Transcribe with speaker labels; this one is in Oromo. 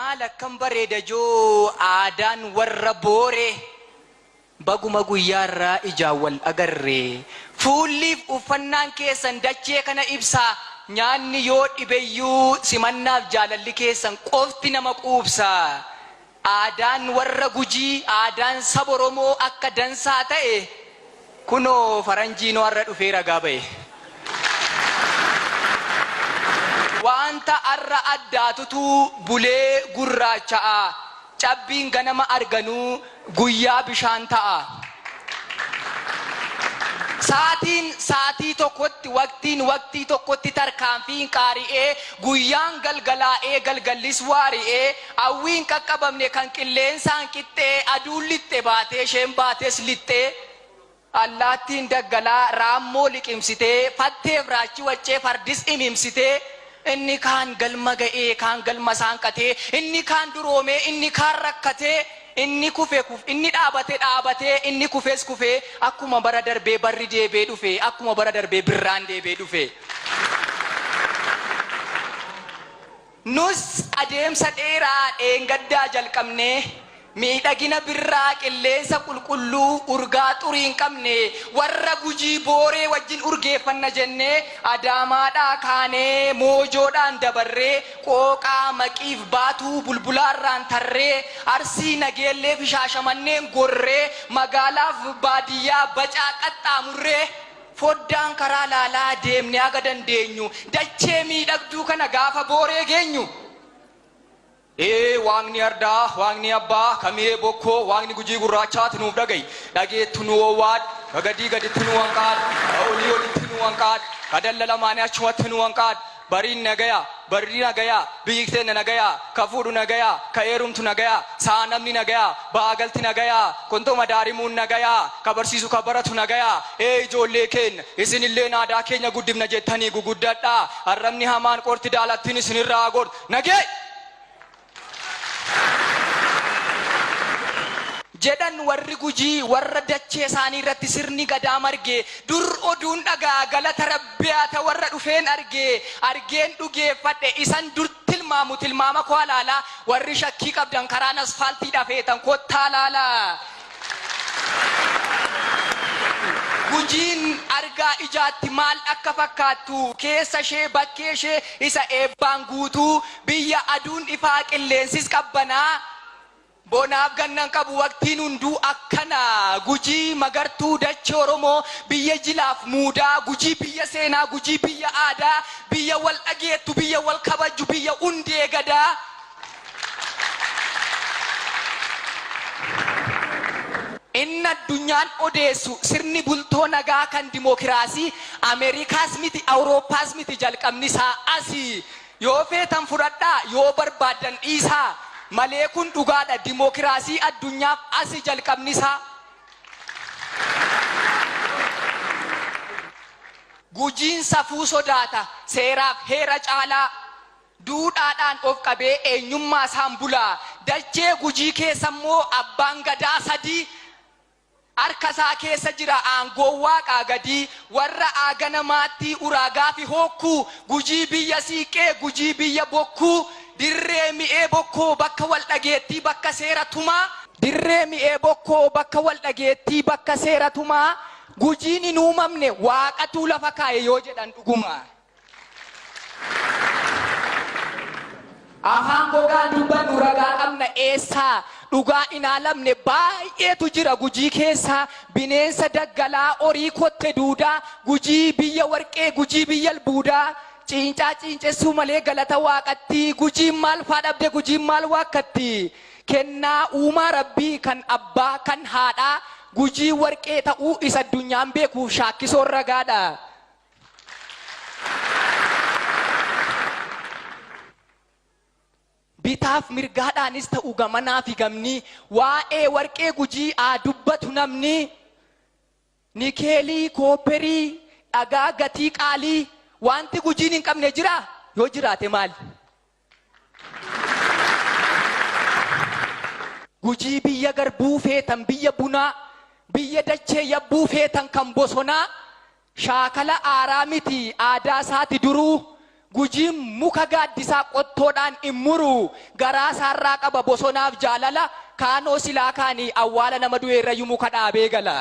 Speaker 1: Maal akkam bareeda joo aadaan warra Booree Baguma guyyaa har'aa ijaan wal agarre. Fuulliif uffannaan keessan dachee kana ibsa. Nyaanni yoo dhibeyyuu simannaaf jaalalli keessan qofti nama quubsa. Aadaan warra Gujii, aadaan saba Oromoo akka dansaa ta'e kunoo faranjiinuu har'a dhufee ragaa ba'e. Wanta har'a addaatutu bulee gurraacha'a. Cabbiin ganama arganuu guyyaa bishaan ta'a. Saatiin saatii tokkotti, waqtiin waqtii tokkotti tarkaanfiin qaari'ee, guyyaan galgalaa'ee galgallis waari'ee, hawwii hin qaqqabamne kan qilleensaan qixxee, aduun lixxe baatee isheen baates lixxee, Allaattiin daggalaa raammoo liqimsitee, fatteef raachi waccee fardis imimsitee, inni kaan galma ga'ee kaan galma isaa hanqatee, inni kaan duroomee inni kaan rakkatee, inni kufe kuf inni dhaabate dhaabatee inni kufes kufee, akkuma bara darbee barri deebee dhufe, akkuma bara darbee birraan deebee dhufe. Nus adeemsa dheeraa dheengaddaa jalqabnee, miidhagina birraa, qilleensa qulqulluu, urgaa xurii hin qabne, warra Gujii Booree wajjin urgeeffanna jennee Adaamaadhaa kaanee Moojoodhaan dabarree, Qooqaa, Maqiif, Baatuu, Bulbulaarraan tarree, Arsii, Nageelleefi Shaashamanneen gorree, magaalaaf baadiyyaa Bacaa qaxxaamurree, Foddaan karaa laalaa deemnee haga dandeenyu dachee miidhagduu kana gaafa Booree geenyu. Ee Waaqni ardaa, Waaqni abbaa, ka mi'ee bokkoo, Waaqni Gujii gurraachaati nuuf dhaga'i. Dhageettu nu owwaadhu, ka gadii gaditti nu hanqaadhu, ka olii olitti nu hanqaadhu, ka dalla lamaanii achumatti nu hanqaadhu. Bariin nagaya, barri nagaya, biyyi teenna nagaya, ka fuudhu nagaya, ka heerumtu nagaya, saanamni nagaya, ba'aa galti nagaya, kontoma daarimuun nagaya, ka barsiisu ka baratu nagaya. Ee ijoollee keenna, isinilleen aadaa keenya guddifna jettanii guguddadhaa, arrabni hamaan qorti daalattiin isinirraa haa gortu. Nagee! Jedhan warri Gujii warra dachee isaanii irratti sirni Gadaa marge. Dur oduun dhaga'a galata Rabbi haa ta warra dhufeen arge. Argeen dhugeeffadhe isan dur tilmaamu tilmaama koo halaala. Warri shakkii qabdan karaan asfaaltiidha feetan kottaa laala. Gujiin argaa ijaatti maal akka fakkaattu, keessa ishee, bakkee ishee isa eebbaan guutuu, biyya aduun ifaa qilleensis qabbanaa, bonaaf ganna hin qabu waqtiin hunduu akkana, Gujii magartuu dachee Oromoo, biyya jilaaf muudaa, Gujii biyya seenaa, Gujii biyya aadaa, biyya wal dhageettu, biyya wal kabajju, biyya hundee Gadaa. Inni addunyaan odeessu sirni bultoo nagaa kan dimookiraasii Ameerikaas miti Awurooppaas miti jalqabni isaa asi. Yoo feetan fudhadhaa yoo barbaaddan dhiisaa malee kun dhugaadha dimookiraasii addunyaaf asi jalqabni isaa. Gujiin safuu sodaata seeraaf heera caalaa. Duudhaadhaan of qabee eenyummaa isaan bula. Dachee Gujii keessa immoo Abbaan Gadaa sadi harka isaa keessa jira aangoon Waaqaa gadii. Warra aagana Maattii, Uraagaafi Hookkuu, Gujii biyya Siiqqee, Gujii biyya Bokkuu, Dirree Mi'ee Bokkoo bakka wal dhageettii bakka seera tumaa. Dirree Mi'ee Bokkoo bakka wal dhageettii bakka seera tumaa. Gujiin hin uumamne Waaqatuu lafa kaa'e yoo jedhan dhuguma. Afaan gogaa dubbannu ragaa qabna eessaa dhugaa hin haalamne baay'eetu jira Gujii keessaa bineensa daggalaa horii kotte duudaa Gujii biyya warqee Gujii biyya albuudaa ciincaa ciincessuu malee galata waaqatti Gujiin maal faa dhabde Gujiin maal waakkatti kennaa uumaa rabbii kan abbaa kan haadhaa Gujii warqee ta'uu isa addunyaan beekuuf shaakkisoon ragaadha. Bitaaf mirgaadhaanis ta'u gamanaafi gamni, waa'ee warqee Gujii haa dubbatu namni. Nikeelii, koopperii, dhagaa gatii qaalii wanti Gujiin hin qabne jiraa? Yoo jiraate maali? Gujii biyya garbuu feetan biyya bunaa, biyya dachee yabbuu feetan kan bosonaa, shaakala aaraa miti aadaa isaati duruu, Gujiin muka gaaddisaa qottoodhaan hin muru. Garaa isaarraa qaba bosonaaf jaalala. Kaanoo silaa kaanii awwaala nama du'eerrayyuu muka dhaabee gala.